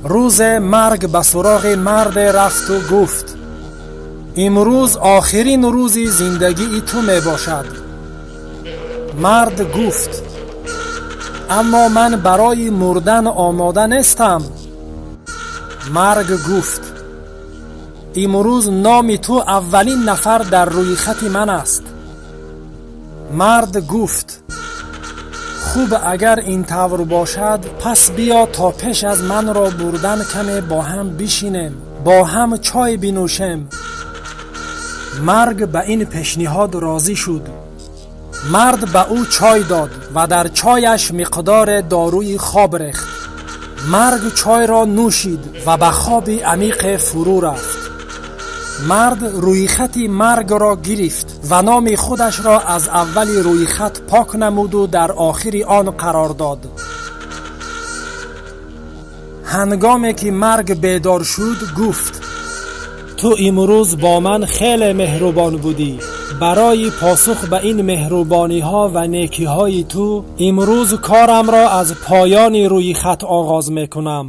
Рӯзе марг ба суроғи марде рафту гуфт: имрӯз охирин рӯзи зиндагии ту мебошад. Мард гуфт: аммо ман барои мурдан омода нестам. Марг гуфт: имрӯз номи ту аввалин нафар дар рӯйхати ман аст. Мард гуфт: хуб, агар ин тавр бошад, пас биё то пеш аз манро бурдан каме бо ҳам бишинем, бо ҳам чой бинӯшем. Марг ба ин пешниҳод розӣ шуд. Мард ба ӯ чой дод ва дар чояш миқдоре доруи хоб рехт. Марг чойро нӯшид ва ба хоби амиқе фурӯ рафт. Мард рӯйхати маргро гирифт ва номи худашро аз аввали рӯйхат пок намуду дар охири он қарор дод. Ҳангоме ки марг бедор шуд, гуфт: ту имрӯз бо ман хеле меҳрубон будӣ. Барои посух ба ин меҳрубониҳо ва некиҳои ту имрӯз корамро аз поёни рӯйхат оғоз мекунам.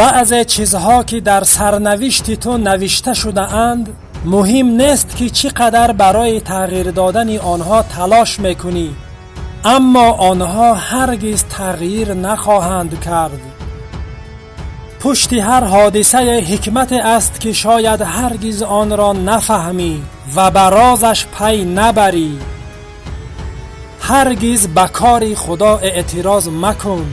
Баъзе чизҳо ки дар сарнавишти ту навишта шудаанд, муҳим нест ки чӣ қадар барои тағйир додани онҳо талош мекунӣ, аммо онҳо ҳаргиз тағйир нахоҳанд кард. Пушти ҳар ҳодисае ҳикмате аст ки шояд ҳаргиз онро нафаҳмӣ ва ба розаш пай набарӣ. Ҳаргиз ба кори Худо эътироз макун.